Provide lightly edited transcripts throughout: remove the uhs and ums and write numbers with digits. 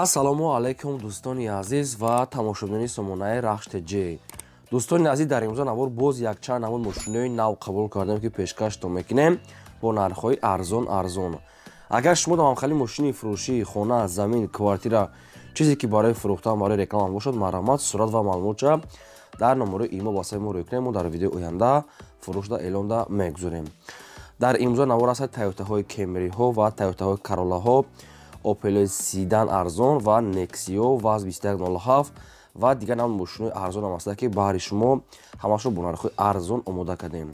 Ассалому алайкум, дӯстони азиз ва тамошобинони сомонаи Рахш ТЖ. Дӯстони азиз, дар имрӯза навор боз якчанд намуд мошинои нав қабул кардем, ки пешкаштон мекунем бо нархҳои арзон арзон. Агар шумо дамамхали мошини фурӯшӣ, хона, замин, квартира, чизе ки барои фурӯхтан, барои реклама бошад, марҳамат, сурат ва маълумотча дар номерои имо васаи мо рӯй кунем. Мо дар видеои оянда фурӯшда эълонда мегузорем. Дар имрӯза навор ҳастад Тойотаҳои Кемриҳо ва Тойотаҳои Каролаҳо, Опелои седан арзон ва Нексио, ВАЗ 2107 ва дигар намуд мошинои арзон ҳам ҳастанд, ки баҳри шумо ҳамашро бо нархҳои арзон омода кардем.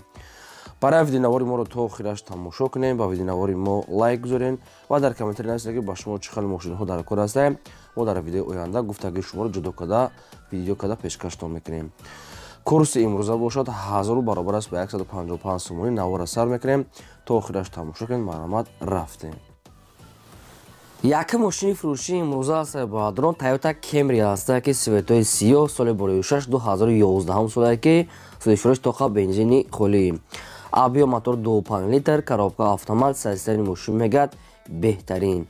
Барои видеонавори моро то охираш тамошо кунем, ба видеонавори мо лайк гузорем ва дар комментарий нависед, ки ба шумо чӣ хел мошинҳо дар кор ҳастанд. Мо дар видеои оянда гуфтагии шуморо ҷудо карда, видео карда пешкаштон мекунем. Курси имрӯза бошад 1000 баробар аст ба 155 сомонӣ. Навора сар мекунем, то охираш тамошо кунем. Марҳамат, рафтем. Якум мошини фурӯшии имрӯза аст, бародарон, Toyota Camry ҳаста, ки цветои сиёҳ, соли 6 2011 соле, ки сӯзишфурӯш тоқа бензини холӣ, объём мотор 2,5 литр, коробка автомат. Состояние мошин мегӯяд беҳтарин.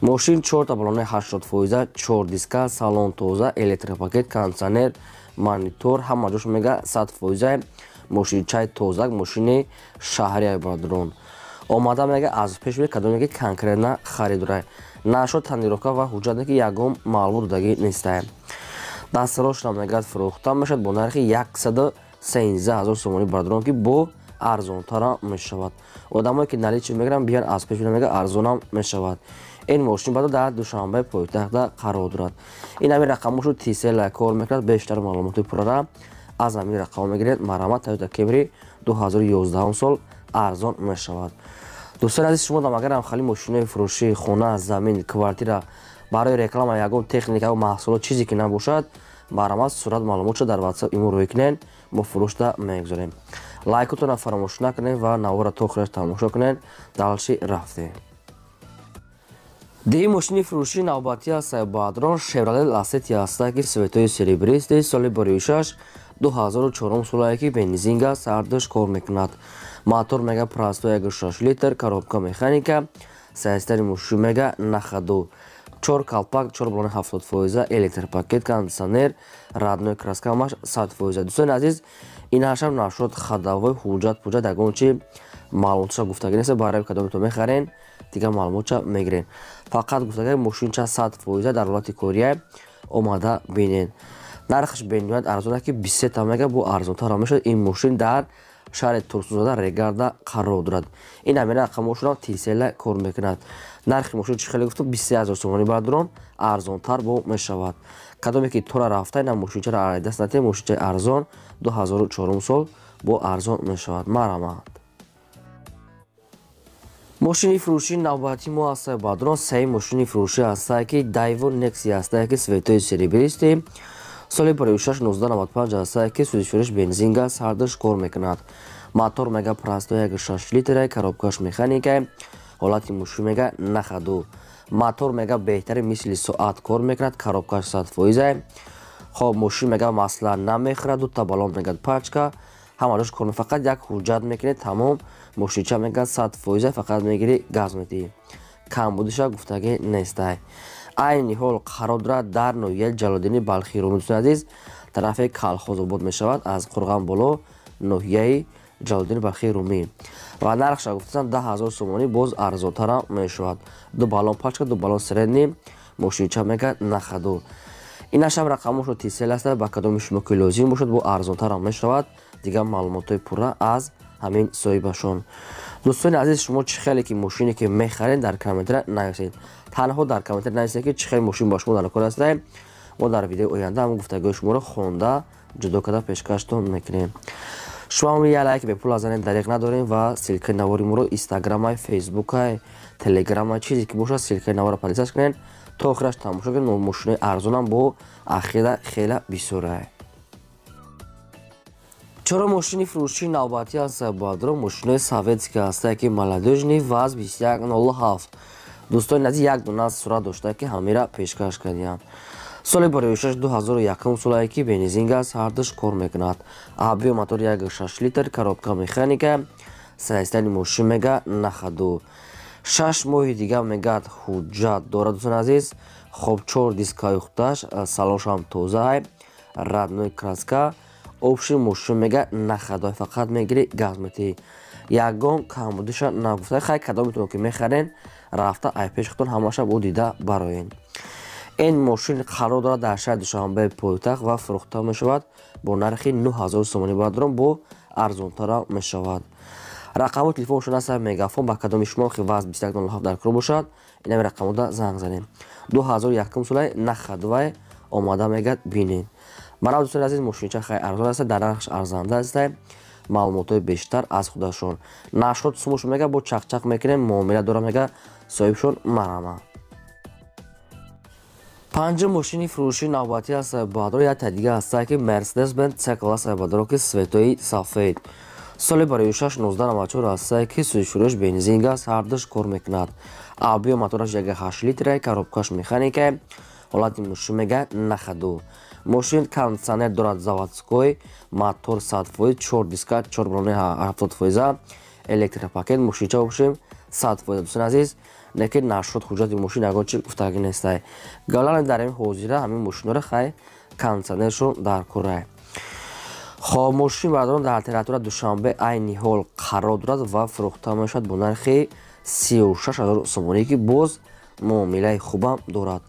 Мошин чорта балонаи 80%, чор диска, салон тоза, электропакет, кондитсионер, монитор, ҳама ҷош мега 100%. Мошинчаи тозак, мошини шаҳрия, бародарон. Омада мега аз пеш кадоме ки конкретно харидора нашод, тонировка ва ҳуҷҷате ки ягон маълумот додагӣ нестае. Дастрошна мегӯяд фурӯхта мешавад бо нархи 113 000 сомонӣ, бародарон, ки бо арзонтарам мешавад. Одамое ки наличный мегиранд, биян аз пеш, мега арзонам мешавад. Ин мошин баъд дар Душанбе пойтахта қарор дорад. Ин ҳамин рақамошо Тисела кор мекунад. Бештар маълумоти пуррара аз ҳамин рақамҳо мегиред. Марҳамат, Toyota Camry 2011 сол арзон мешавад. Дӯстони азиз, шумо агарам хали мошинои фурӯшӣ, хона, замин, квартира, барои реклама, ягон техника, маҳсулот, чизе ки набошад, марҳамат, сурат, маълумотшо дар Ватсап имо рӯй кунед, мо фурӯшда мегузорем. Лайкотонро фаромӯш накунед ва навора то охираш тамошо кунед. Дальше рафтем. Дии мошини фурӯшии навбатӣ аст, бародарон, Шевроле Ласети ҳаста, ки цветои серебристый, соли 6 2004 солае, ки бензинга сардаш кор мекунад. Мотор мега простой 1,6 литр, коробка механика. Состояние мошин мега на ходу, чор калпак, чор балони 70%, электропакет, кондитсионер, родной краска, ҳамаш 100%. Дӯстони азиз, ин ҳашам нашуд ходовой, ҳуҷҷат пуҷҷат ягон чи маълумотша гуфтагӣ нест. Барои кадомето мехарен, дигар маълумотша мегирен. Фақат гуфтага мошинча 100% дар ҳолати кория, омада бинен. Нархаш бениҳоят арзон аст, ки 23 та мега бо арзонтарам мешавад. Ин мошин дар шаҳри Турсунзода, Регарда қарор дорад. Ин ҳамин рақамошонам Тисела кор мекунад. Нархи мошин чӣ хеле гуфтам, 23 000 сомонӣ, бародарон, арзонтар бо мешавад. Кадоме ки тора рафта, ина мошинчаро даст натиҳед. Мошинчаи арзон, 2004 сол, бо арзон мешавад. Марҳамат. Мошини фурӯшии навбатии мо ҳаста, бародарон, сеи мошини фурӯшӣ ҳастае, ки Дайво Некси ҳастае, ки цветои серебристый, соли 6 1995 ҳастае, ки сӯзишфурӯш бензинга сардаш кор мекунад. Мотор мега простой 1,6 литра, коробкаш механика. Ҳолати мошин мега на ходу. Мотор мега беҳтари, мисли соат кор мекунад, коробкаш 100%. Хоб, мошин мега масла намехӯрад, дута балон мега пачка, ҳама ҷош кор. Фақат як ҳуҷҷат мекунед, тамом. Мошинча мега 100%, фақат мегирӣ, газ медиҳӣ, камбудиша гуфтагӣ нестай. Айни ҳол қарор дорад дар ноҳияи Ҷалолиддини Балхии Румӣ. Дӯстони азиз, тарафи Калхозобод мешавад, аз Қурған боло, ноҳияи Ҷалолиддини Балхии Румӣ. Ва нархша гуфтасам 10 000 сомонӣ, боз арзонтарам мешавад. Ду балон пачка, ду балон средний, мошинча мега на ходу. Инашам рақамошо Тисел аст. Ба кадоми шумо ки лозим бошад, бо арзонтарам мешавад. Дигар маълумотҳои пурра аз ҳамин соҳибашон. Дӯстони азиз, шумо чӣ хеле ки мошине ки мехаред, дар комментария нависед. Танҳо дар комментария нависед, ки чӣ хел мошин ба шумо дар кор ҳастае. Мо дар видеои оянда ҳамон гуфтагиҳои шуморо хонда, ҷудо карда пешкаштон мекунем. Шумо як лайк бепул аз занед дариқ надорем ва ссылкаи навори моро Инстаграмай, Фейсбукай, Телеграмай, чизе ки бошад, ссылкаи наворро подписаться кунед, то охираш тамошо кунед. Мошинои арзонам бо ахира хела бисёрай. Чаро мошини фурӯшии навбатӣ аст, бародарон, мошинои советский ҳастае, ки молодёжный, ВАЗ 2107. Дӯстони азиз, як дона сурат дошта, ки ҳамира пешкаш кардиям. Соли 6 2001 солае, ки бензин газ ҳардуш кор мекунад. Объём мотор 1,6 литр, коробка механика. Состояние мошин мега на ходу. 6 моҳи дига мегӯяд ҳуҷҷат дорад дӯстони азиз. Хоб 4 дискаи худаш, салоншам тоза, родной краска. Общий мошин мега нахадой, фақат мегири газ метиҳӣ. Ягон камбудиша нагуфта. Хай кадометон ки мехарен, рафта ай пеши худтон ҳамаша бо дида бароен. Ин мошин қарор дорад дар шаҳри Душанбе пойтахт ва фурӯхта мешавад бо нархи 9000 сомонӣ бародарон, бо арзонтара мешавад. Рақамҳои телефоншон аст Мегафон, ба кадоми шумо ки ваз 2107 дар кор бошад, инами рақамода занг занем. 2001 солаи нахадвай омада мегӯяд бинед. Барои дӯстони азиз мошинча хай арзон аст, дар нархш арзанда аст. Маълумотҳои бештар аз худашон. Нашрот сумуш мега бо чақчақ мекунем, муомила дора мега соҳибшон марама. Панҷум мошини фурӯшии навбатӣ аст баъдро як дига аст ки Mercedes-Benz C-класс баъдро ки светои сафед. Соли барои 1994 аст ки сӯзишфурӯш бензин газ ҳардуш кор мекунад. Объем мотораш 1.8 литра, коробкаш механика, ҳолати мошин мега нахаду. Мошин кондиционер дорад заводской, мотор 100%, 4 диска, 4 баллони 70%, электропакет, мошинча бошем 100%. Дӯстони азиз, лекин нашуд ҳуҷҷати мошин ягон чи гуфтагӣ нестай. Галан дар ин ҳозира ҳамин мошинҳоро хай кондиционершон дар корай. Хоб мошин бародарон дар территория Душанбе айни ҳол қарор дорад ва фурӯхта мешавад бо нархи 36000 сомонӣ ки боз муомилаи хубам дорад.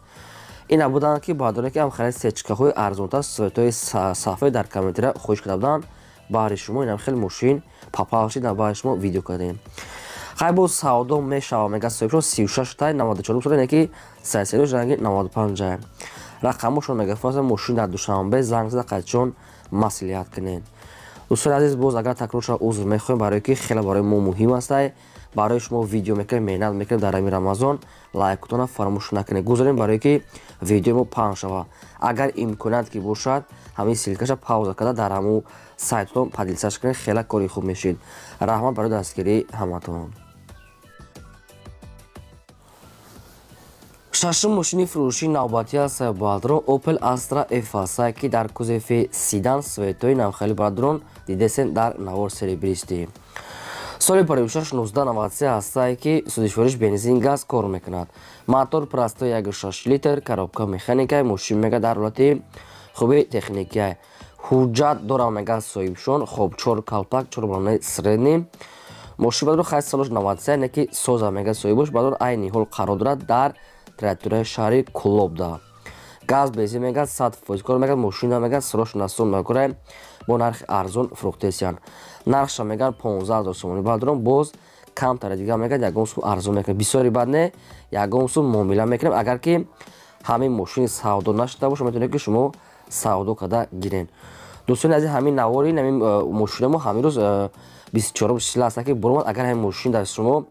Ина буданд ки бародароне ки ҳам харид сечкаҳои арзонтар светои сафед дар комментария хоҳиш карда буданд, баҳри шумо инам хеле мошин папал шид, баҳри шумо видео кардем. Хай боз савдо мешава мега соҳибшон 36 тай 94 сола, ки 33 ранги 95. Рақамошон мега фаса мошин дар Душанбе занг зада қайчон маслиҳат кунед. Дӯстони азиз, боз агар такрор шава узр мехоҳем, барои ки хеле барои мо муҳим аст. Барои шумо видео мекунем, меҳнат мекунем дар ҳамин Рамазон, лайкотона фаромӯш накунед. Гузорем барои ки видеои мо паҳн шава. Агар имконият ки бошад, ҳамин ссылкаша пауза карда дар ҳамун сайтотон поделиться кунед, хеле кори хуб мешид. Раҳмат барои дастгирии ҳаматон. Шашум мошини фурӯшии навбатӣ аст бародарон Opel Astra F аст ки дар кузови седан светои навхели бародарон дидесен дар навор серебристӣ. Соли 1993 аст ки сӯзишвориш бензин газ кор мекунад. Мотор простой 1.6 литр, коробка механика, мошин мега дар ҳолати хуби техникия. Ҳуҷҷат дорам мега соҳибшон, хоб 4 калпак, 4 баллони средний. Мошин бародарон хай солаш 93 не ки соза мега соҳибош бародарон айни ҳол қарор дорад дар территорияи шаҳри Кулобда. Газ бензин мега 100% кор мега, мошина мега срош насон накора бо нархи арзон фурӯхтесиян. Нархша мега 15000 сомонӣ бародарон, боз камтар дига мега ягон сум арзон мекунем. Бисёри бад не, ягон сум муомила мекунем. Агар ки ҳамин мошини савдо нашуда бошад, метавонед ки шумо савдо карда гирен. Дӯстони азиз, ҳамин навори ҳамин мошина мо ҳамин рӯз 24 числа аст ки буромад. Агар ҳамин мошин дар шумо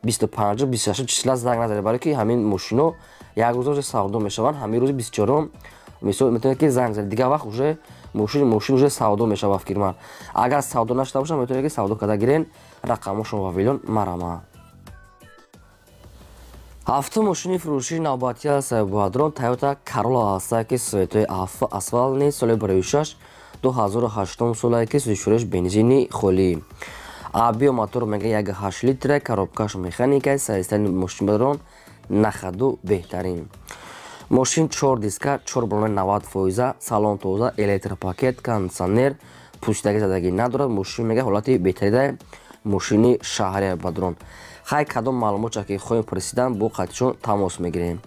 25 26 числа занг назанед, барои ки ҳамин мошино як рӯз уже савдо мешаванд. Ҳамин рӯзи 24 мисол метавонед ки занг занед, дигар вақт уже мошин уже савдо мешавад фикр ман. Агар савдо нашуда бошад, метавонед ки савдо карда гирен. Рақамошон ва вилон марама. Ҳафтум мошини фурӯшии навбатӣ аст бародарон Toyota Corolla аст ки светои асфалтни соли 2006 2008 солае ки сӯзишфурӯш бензини холӣ. Объем мотор мега 1.8 литра, коробкаш механика, состояние мошин бародарон нахаду беҳтарин. Мошин 4 диска, 4 баллони 90%, салон тоза, электропакет, кондиционер, пӯшидаги задагӣ надорад. Мошин мега ҳолати беҳтарида, мошини шаҳри бародарон. Хай кадом маълумотча ки хоҳем пурсидан, бо қатишон тамос мегирем.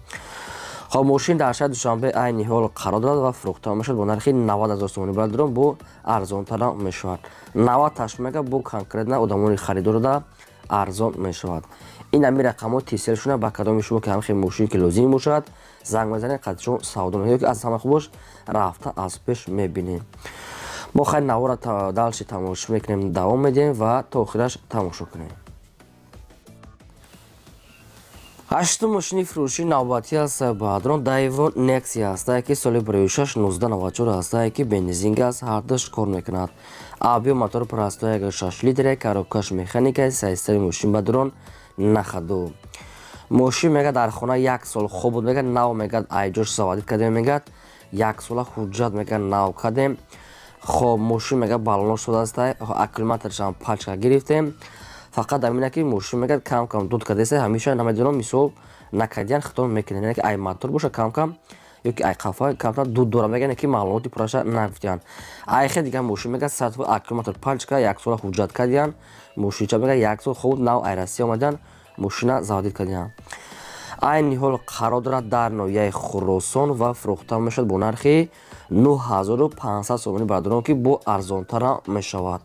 Хоб мошин дар шаҳри Душанбе айни ҳол қарор дорад ва фурӯхта мешавад бо нархи 90000 сомонӣ бародарон, бо арзонтара мешавад. 90 таш мега бо конкретно одамони харидорда арзон мешавад. Ин ҳамин рақамҳо тисел шуда, ба кадоми шумо ки ҳамин хел мошин ки лозим бошад, занг мезанед, қатишон савдо мекунед, ки аз ҳама хубош рафта аз пеш мебинем. Мо хайр навора дальше тамошо мекунем, давом медиҳем ва то охираш тамошо кунем. Ҳаштум мошини фурӯшии навбатӣ аст бародарон Daewoo Nexia аст ки соли 2006 1994 аст ки бензин газ ҳардуш кор мекунад. Объем мотор простой 1.6 литр, коробкаш механика, состояние мошин бародарон нахаду. Мошин мега дар хона як сол хоб буд, мега нав мега айҷош заводид кардем, мега як сола ҳуҷҷат мега нав кардем. Хоб мошин мега баллоно шудааст, аккумуляторшам пачка гирифтем. Фақат амина ки мошин мегӯяд кам кам дуд кардеса, ҳамеша намедонам, мисол накардиян хито мекунанд, яъне ки ай мотор боша кам кам ё ки ай қафа камтар дуд дора мегӯянд, ки маълумоти пурраша нагуфтиянд. Айхе дигар мошин мегӯяд 100% аккумулятор пальчика, як сола ҳуҷҷат кардиянд. Мошинча мегӯяд як сол хуб нав ай Россия омадиянд, мошина заводить кардиянд. Айни ҳол қарор дорад дар ноҳияи Хуросон ва фурӯхта мешавад бо нархи 9500 сомонӣ, бародарон, ки бо арзонтара мешавад.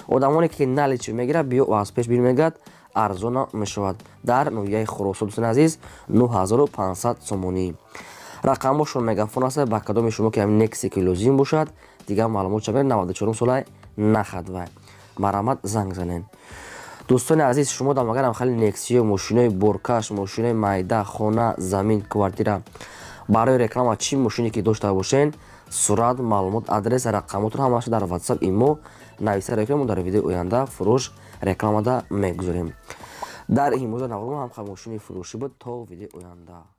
Одамоне ки наличный мегирад, биё аз пеш бир мегӯяд, арзона мешавад. Дар ноҳияи Хуросон, дӯстони азиз, 9500 сомонӣ. Рақамошон мегафон аст, ба кадоми шумо ки ҳамин Нексе ки лозим бошад, дигар маълумот шавед, 94 сола нахад вай, марҳамат, занг занед. Дӯстони азиз, шумо дам агарам хеле Нексиё, мошинои боркаш, мошинои майда, хона, замин, квартира, барои реклама чӣ мошине ки дошта бошен, сурат, маълумот, адрес, рақамотро ҳамаша дар WhatsApp имо нависа реклама, дар видеои оянда фурӯш рекламада мегузорем. Дар имрӯза наврума ҳам мошини фурӯшӣ буд. То видеои оянда.